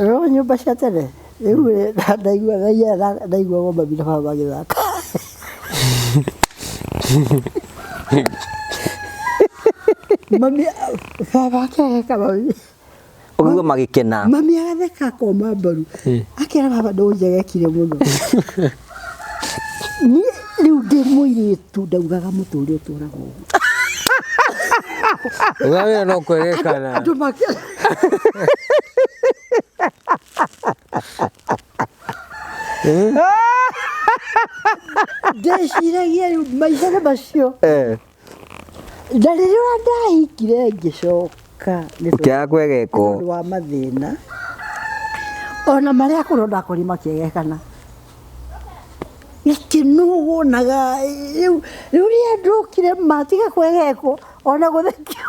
No nyũmba cia tene rĩu rĩ, ndaigua ndaiguagwo mami na baba magĩthaka. Mami baba akĩheka mami. Ũkĩigua magĩkena. Mami agatheka akoma mbaru. Akera baba ndũnjegekire mũno. Niĩ rĩu ndĩ mũirĩtu ndaugaga mũtũrĩre ũtũraga ũguo. Ũgawĩra no kwegekana. Andũ makĩ Ndeciragia rĩu maica nĩ macio. Na rĩrĩa ndahikire ngĩcoka nĩ tondũ Ũkĩaga kwegekwo. nĩ tondũ wa mathĩna ona marĩa akũrũ ndakori makĩegekana. Gĩkeno wonaga rĩu rĩu rĩrĩa ndokire ma tiga kwegekwo ona gũthekio.